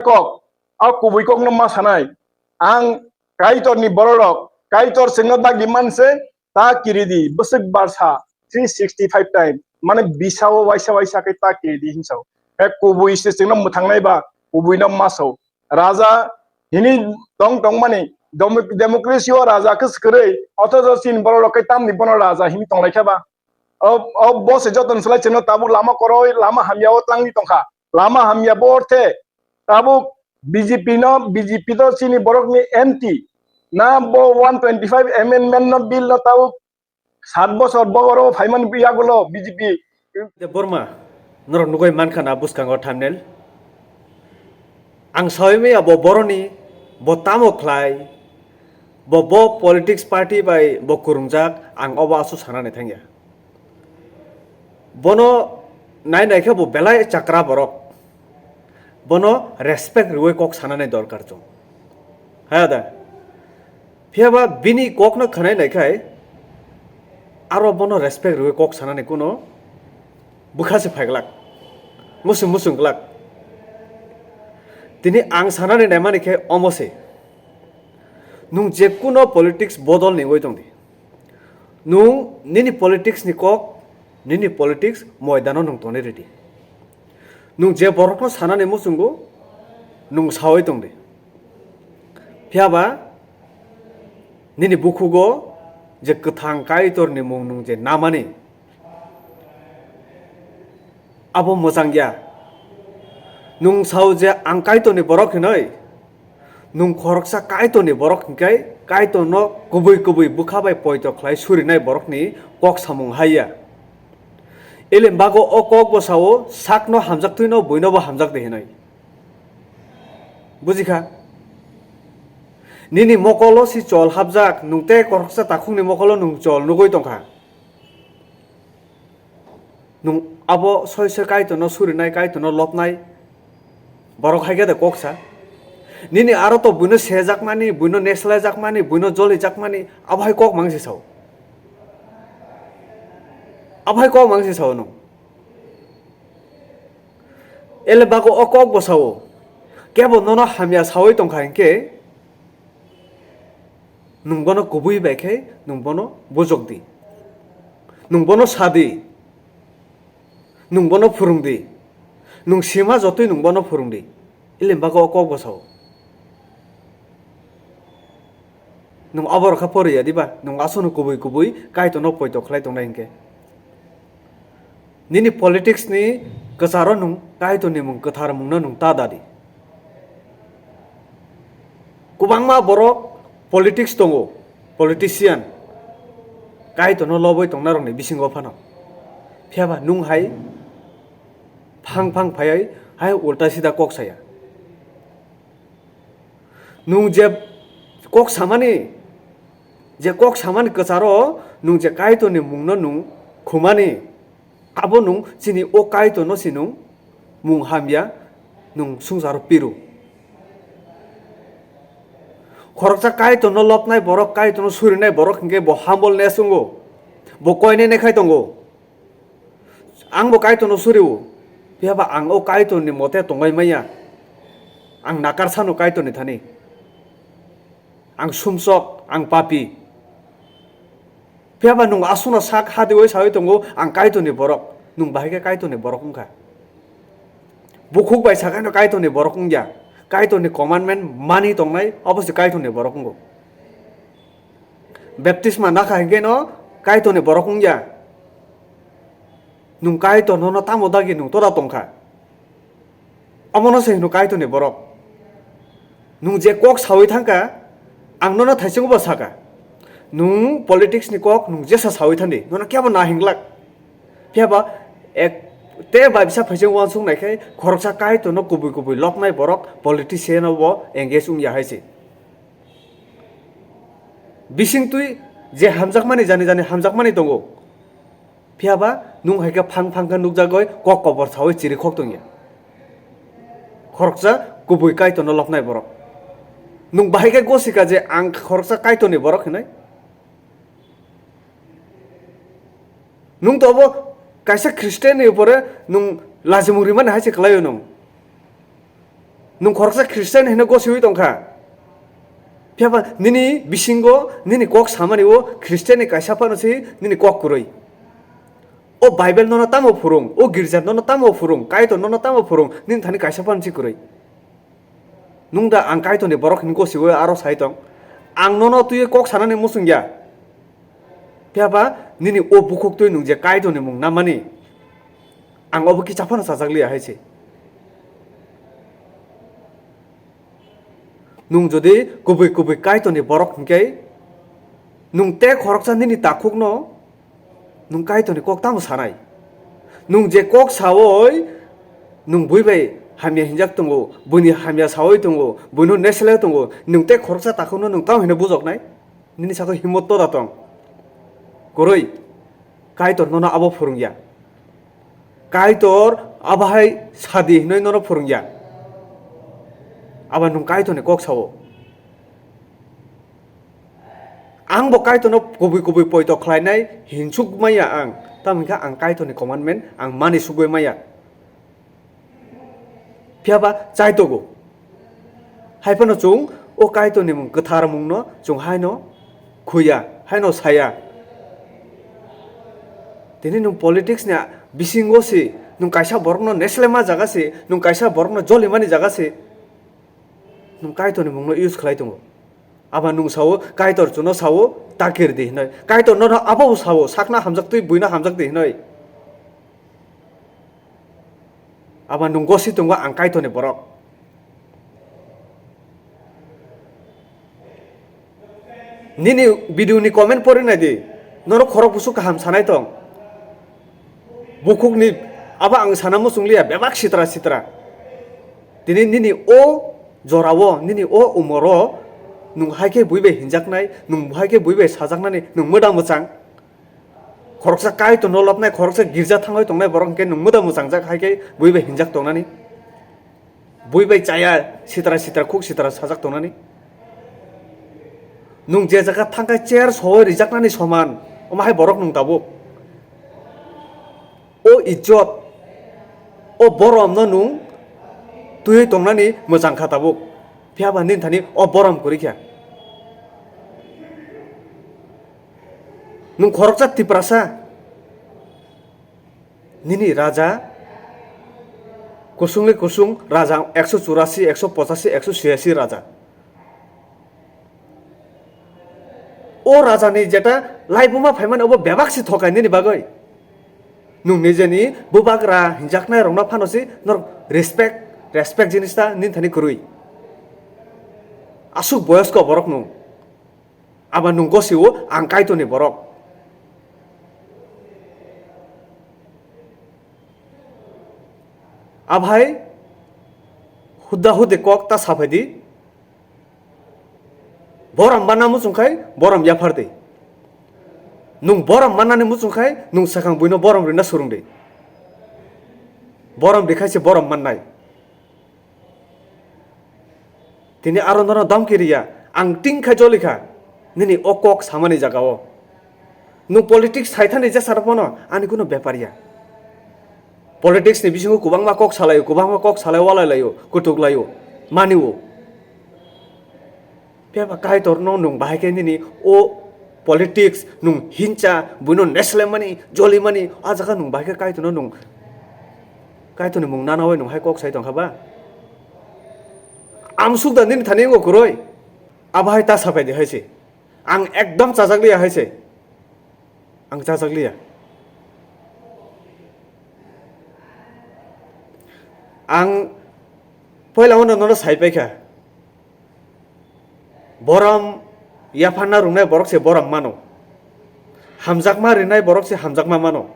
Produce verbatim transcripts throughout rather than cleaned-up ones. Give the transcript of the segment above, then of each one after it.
kok, a kubui kokno ma sanai. Ang Kaitorni bororok, Kaitor chwngno dagi manse, ta kiridi, bwswk barsa, three sixty five time, mane bisao waisa waisa khe ta kiridi hinso. He kubui se chwngno mwthangnai ba, kubuino maso. Raja hini tong tongmani, demo-, democracy o raja khe swkirwi, othocho chini bororok khe tamni bono raja hini tonglaikha ba. O, o bo se jotono swlai chwngno tabuk lama koroi, lama hamya o twlangwi tongkha. Lama hamya bo orthe tabuk B J P no, B J P to chini borokni anti. Na bo one twenty five amendment no bill no tabuk sat bochor bo oro phaimani yagulo B J P. De Borma, norok nugui mankha na bwskango thumbnail. Ang sawi maya bo boroni, bo tamo khlai, bo, bo politics party bai bo kwrwngjak, ang obo aswk sanani thangya. Bono nai nai khe bo belai chakra borok. Bono respect rwui kok sanani dorkar chwng. Haya da? Phiya ba bini kokno khwnai nai khai aro bono respect rwui kok sanani kuno bwkha se phaiglak, musung musung glak. Tini ang sanani naimani khe omo se, nwng je kuno politics bodol ni wngwi tong di, nwng nini politics ni kok, nini politics moidano nwng tonwi ridi. Nwng je borokno sanani muchungo, nwng sawi tong di. Phiya ba nini bukhugo je kwthang Kaitorni mung nwng je namani, abo mwchang ya. Nwng sao je ang Kaitorni borok hinwi, nwng khoroksa Kaitorni borok hinkhe Kaitorno kubui kubui bwkha bai poito khlai surinai borokni kok samung hai ya. Elem bago o kok bo sao, sakno hamjak twino buinobo hamjak di hinwi. Bujikha? Nini mokolo si chol hapjak, nwng tei khoroksa takhukni mokolo nwng chol nugui tongkha. Nwng abo soi soi Kaitorno surinai, Kaitorno lobnai borok hai khe de kok sa. Nini aro to buino sejakmani, buino neslaijakmani, buino jolijakmani, abo hai kok mang se sao. Abo hai kok mang se sao nwng. Ele bago o kok bo sao. Kebo nono hamya sawi tongkha hinkhe, nwng bono kubui bai khe nwng bono bujok di. Nwng bono sa di. Nwng bono phwrwng di. Nwng sima jotoi nwng bono phwrwng di. Elem bago o kok bo sao. Nwng abo rokha poriya diba? Nwng aswkno kubui kubui Kaitorno poito khlai tongnai hinkhe. Nini politics ni kwcharo nwng Kaitorni mung kwthar mungno nwng ta dadi. Kwbangma borok politics tongo, politician, Kaitorno lobwi tongnarokni bisingo phano. Phiyaba nwng hai phang phang phaiwi hai ulta sida kok saya. Nwng je kok samani, je kok samani kwcharo nwng je Kaitorni mungno nwng khumani, abo nwng chini o Kaitorno si nwng mung hamya nwng swngcharo piru. Khoroksa Kaitorno lobnai borok, Kaitorno surinai borok hinkhe bo humbleness wngo, bo koinene khai tongo. Ang bo Kaitorno suriwo, phiyaba ang o Kaitorni mote tongwi maya. Ang nakarsano Kaitorni thani. Ang sumsok, ang papi. Phiyaba nwng aswkno sak hadiwi sawi tongo, ang Kaitorni borok. Nwng bahai khe Kaitorni borok wngkha. Bukhuk bai sakhaino Kaitorni borok wngya. Kaitorni commandment mani tongnai, obo se Kaitorni borok wngo. Baptisma nakha hinkhe no Kaitorni borok wngya. Nwng Kaitor nono tamo dagi nwng tora tongkha? Omono se hino Kaitorni borok. Nwng je kok sawi thangkha, ang nono thaichungo bo saka. Nwng politics ni kok nwng jesa sawi thandi, nono kebo na hinglak. Phiyaba ek te bai bisa phaising uansuk nai khe khoroksa Kaitorno kubui kubui loknai borok politician o bo engage wngya hai se. Bising twi je hamjakmani jani jani hamjakmani tongo. Phiyaba nwng hai khe phang phang khe nukjagwi kok kobor sawi chiri khok tongya. Khoroksa kubui Kaitorno loknai borok. Nwng bahai khe gosika je ang khoroksa Kaitorni borok hinwi. Nwng to obo kaisa Christian ni upore nwng lajimung rimani hai se kwlaio nwng. Nwng khoroksa Christian hino gosiwi tongkha. Phiya ba nini bisingo nini kok samani o Christian ni kaisa phano se nini kok kwrwi. O Bible nono tamo phurung, o girja nono tamo phurung, Kaitor nono tamo phurung, nini thani kaisa phano se kwrwi. Nwng da ang Kaitor ni borok hino gosiwi aro sai tong. Ang nono twi kok sanani muchung ya. Phiya ba nini o bukhuk twi nwng je Kaitor ni mung namani, ang obo kisa phano chajak liya hai se. Nwng jodi kubui kubui Kaitor ni borok hinkhe, nwng tei khoroksa nini takhukno nwng Kaitor ni kok tamo sanai? Nwng je kok sawi nwng bui bai hamya hinjak tongo, buini hamya sawi tongo, buino neslai tongo, nwng tei khoroksa takhukno nwng tamo hino bujoknai? Nini saka himot toda tong. Kwrwi, Kaitor nono abo phwrwngya. Kaitor abo hai sadi hinwi nono phwrwngya. Abo nwng Kaitorni kok sao. Ang bo Kaitorno kubui kubui poito khlainai hinsuk maya ang. Tamo hwnkha ang Kaitorni commandment ang mani sugwi maya. Phiya ba chaitogo. Hai phano chwng o Kaitorni mung kwthar mungno chwng haino khuya, haino saya. Tini nwng politics ni bisingo se, nwng kaisa borokno neslema jaga se, nwng kaisa borokno jolimani jaga se, nwng Kaitorni mungno use khlai tongo. Aba nwng sao, Kaitor chwngno sao, "Ta kir di," hinwi. Kaitor nono abo sao, "Sakno hamjak twi, buino hamjak di," hinwi. Aba nwng gosi tongo ang Kaitorni borok. Nini video ni comment pori nai di. Norok khorok busu kaham sanai tong. Bukhuk ni aba ang sana muchung liya bebak sitra sitra. Tini nini o jorao, nini o umoro nwng hai khe bui bai hinjaknai, nwng hai khe bui bai sajaknani nwng mwda mwchang. Khoroksa Kaitorno lobnai, khoroksa girja thangwi tongnai borok hwnkhe nwng mwda mwchangjak hai khe bui bai hinjak tongnani. Bui bai chaya sitra sitra khuk sitra sajak tongnani. Nwng je jaga thangkhe chair soi rijaknani soman, omo hai borok nwng tabuk. O ijjot, o boromno nwng twiwi tongnani mwchang kha tabuk. Phiya ba nini thani o borom kwrwi kha. Nwng khoroksa Tiprasa, nini raja kusungni kusung raja ekso churasi, ekso pochasi, ekso chhiyasi raja. O rajani jeta laibuma phaimani obo bebak si thokai nini bagwi. Nwng nijeni bubagra hinjaknai rokno phano si norok respect, respect jinis ta nini thani kwrwi. Aswk boyosko borok nwng. Aba nwng gosio ang Kaitorni borok. Abhai hudda hudde kok ta saphai di. Borom manna muchung khai borom yaphar di. Nwng borom mannani muchung khai nwng swkang buino borom rwna swrwng di. Borom rikhaise borom mannai. Tini aro nono domki riya, ang tingkha jolikha nini o kok samani jagao. Nwng politics saithani jesa rok phano ani kuno bepar ya. Politics ni bisingo kwbangma kok salaio, kwbangma kok salai walai laio, kutuk laio, manio. Phiya ba Kaitorno nwng bahai khe nini o politics nwng hincha, buino neslemani, jolimani, a jaga nwng bahai khe Kaitorno nwng, Kaitorni mung nanawi nwng hai kok sai tongkha ba? Amsuk da nini thani wngkha kwrwi? Abo hai ta sapai di hai se. Ang ekdom chajak liya hai se. Ang chajak liya. Ang poila uno nono sai paikha. Borom yapharna rwnai borok se borom mano. Hamjakma rinai borok se hamjakma mano.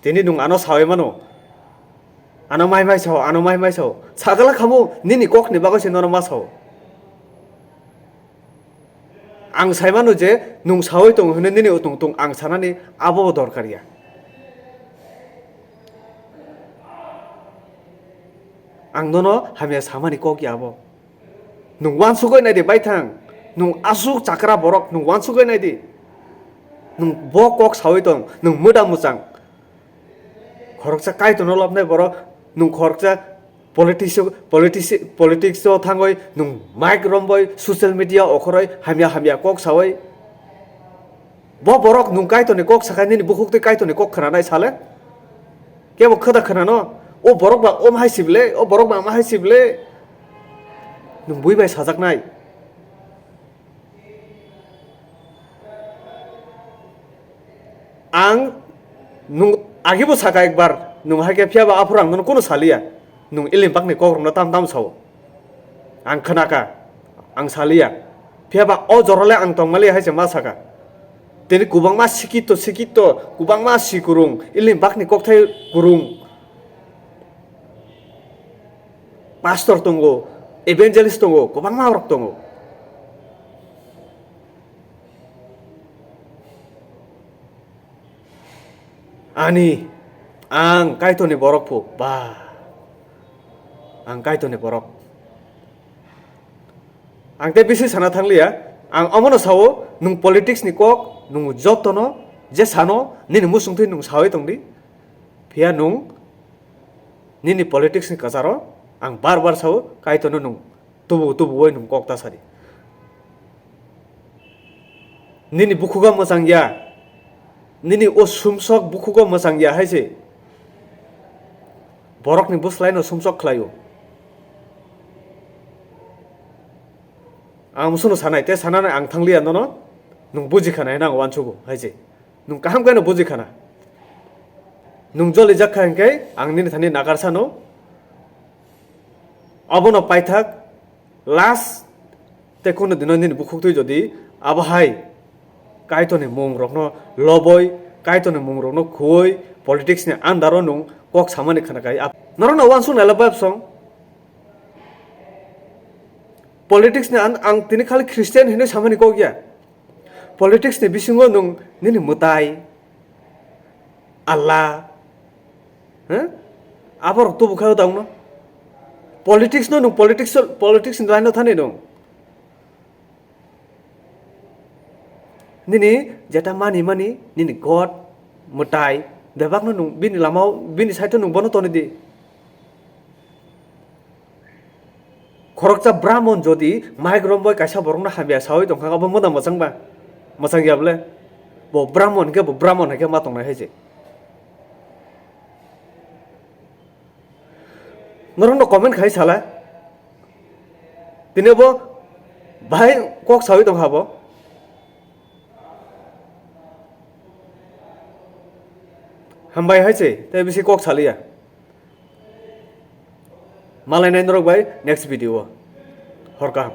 Tini nwng ano sawi mano. Ano mai mai sao, ano mai mai sao. Sagala khamu nini kokni bagwi se nono ma sao. Ang sai mano je nwng sawi tongo hwnwi nini utung tung ang sanani abo dorkar ya. Ang nono hamya samani kok ya abo. Nwng uansugwi nai di baithang, nwng aswk chakra borok, nwng uansugwi nai di. Nwng bo kok sawi tong, nwng mwda mwchang. Khoroksa Kaitorno lobnai borok, nwng khoroksa Politics, politics, politics o thangwi nwng mic romwi social media okhoroi hamya hamya kok sawi. Bo borok nwng Kaitorni kok sakhai nini bukhuktwi Kaitorni kok khwnanai sale? Kebo khwda khwnano? O borok ba om hai sible, o borok ba ma hai sible? Nwng bui bai sajaknai. Ang nwng agibo saka ekbar, nwng hai khe phiya ba aphuru ang nono kuno saliya. Nwng Ilimbakni kokrokno tam tam sao. Ang khnaka, ang saliya. Phiya ba o jorale ang tongmaliya hai se ma saka. Tini kwbangma sikito sikito, kwbangma sikurung, Ilimbakni kokthai kurung. Pastor tongo, evangelist tongo, kwbangma rok tongo. Ani, ang Kaitorni borok phu, ba, ang Kaitorni borok. Ang tei bisi sana thangliya, ang omono sao, nwng politics ni kok, nwng jotono, je sano, nini musungtwi nwng sawi tongdi. Phiya nwng, nini politics ni kwcharo, ang bar bar sao, Kaitorno nwng tubu tubu oi nwng kok ta sadi. Nini bukhugo mwchang ya. Nini o sumsok bukhugo mwchang ya hai se. Borokni bwslai no sumsok khlai o. Ang musuno sanai, te sanani ang thangliya nono. Nwng buji khana hinwi ang uansugo hai se. Nwng kaham khe no buji khana. Nwng joli jak kha hinkhe ang nini thani nagar sano. Abono paithak last te kuno dino nini bukhuktwi jodi abo hai Kaitorni mung rokno loboi, Kaitorni mung rokno khuwi politics ni under o nwng kok samani khana kai. Ap-, norokno uansuk naila bab song. Politics ni an-, ang tini khali Christian hinwi samani kok ya. Politics ni bisingo nwng nini mwtai, Allah, he? Aborok tubu khaio tangno. Politics no nwng politics, politics ni line o thani nwng. Nini jeta mani mani, nini God, mwtai, bebakno nwng bini lamao, bini side o nwng bono toni di. Khoroksa Brahmon jodi mic romwi kaisa borokno hamya sawi tongkha, abo mona mwchang ba? Mwchang ya bole? Bo Brahmon hinkhe bo Brahmon hai khe ma tongnai hai se. Norokno comment khai sala. Tini bo bahai kok sawi tongkha bo. Hambai hai se, tei bisi kok saliya. Malai nai norok bai next video o. Hor kaham.